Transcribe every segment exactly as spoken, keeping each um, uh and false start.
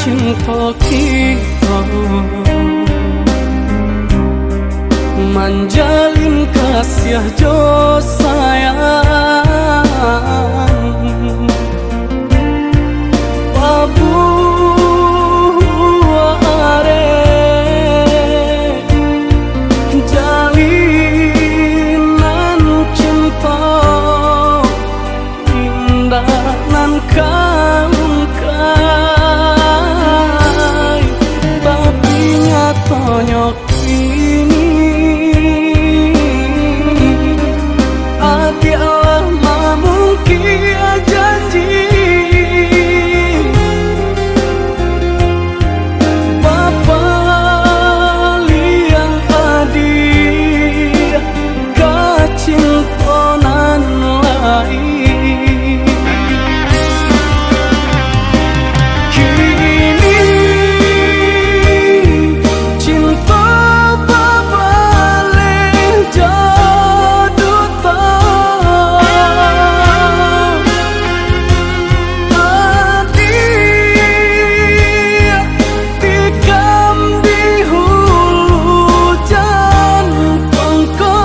cinto kito, manjalin kasiah jo sayang. Pabuah arek jalinan cinto, indak nan ka ungkai, tapi nyatonyo kini, adiak lah mamungkia janji. Bapaliang adiak ka cinto nan lain. Kini cinto babaleh jo duto. Adiak tikam di hulu jantong ko,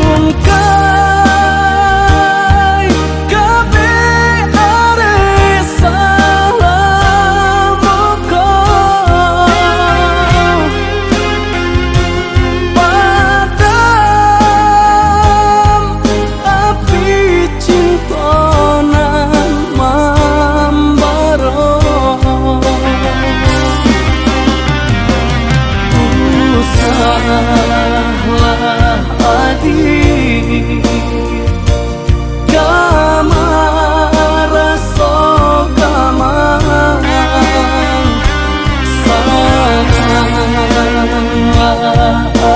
ungkai kabek arek salamo ko. Padam api cinto nan mambaro. Usahlah adiak ka maraso gamang, sananglah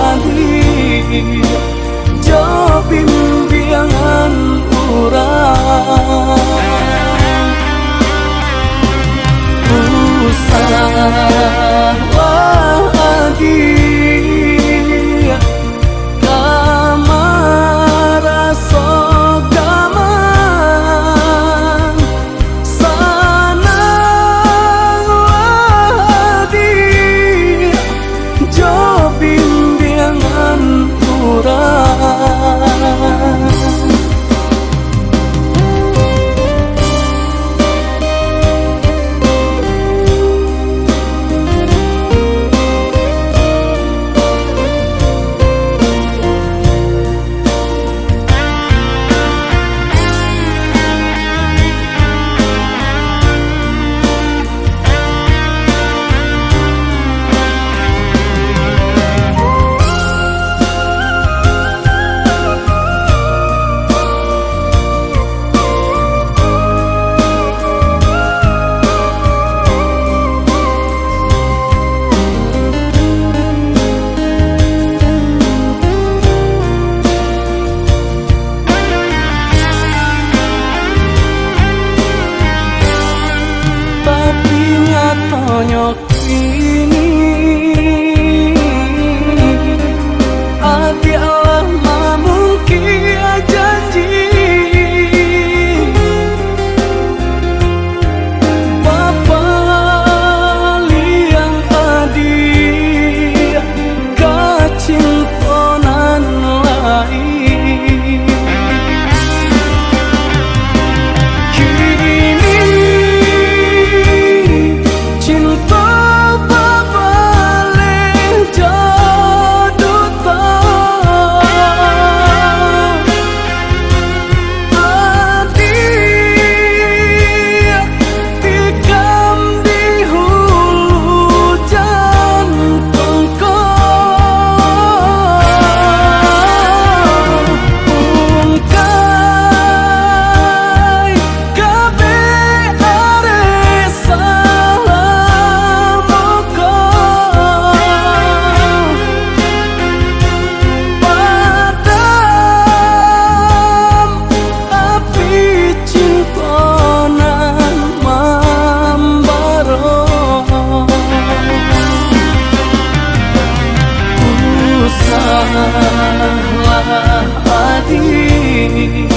adiak jo bimbiangan urang. Usahlah adiak ka maraso gamang, sananglah adiak jo bimbiangan urang. Tapi nyatonyo kini, adiak lah mamungkia janji. Bapaliang adiak ka cinto nan lain. Kini cinto babaleh jo duto. Adiak tikam di hulu jantong ko, ungkai kabek arek salamo ko. Padam api cinto nan mambaro. Usahlah adiak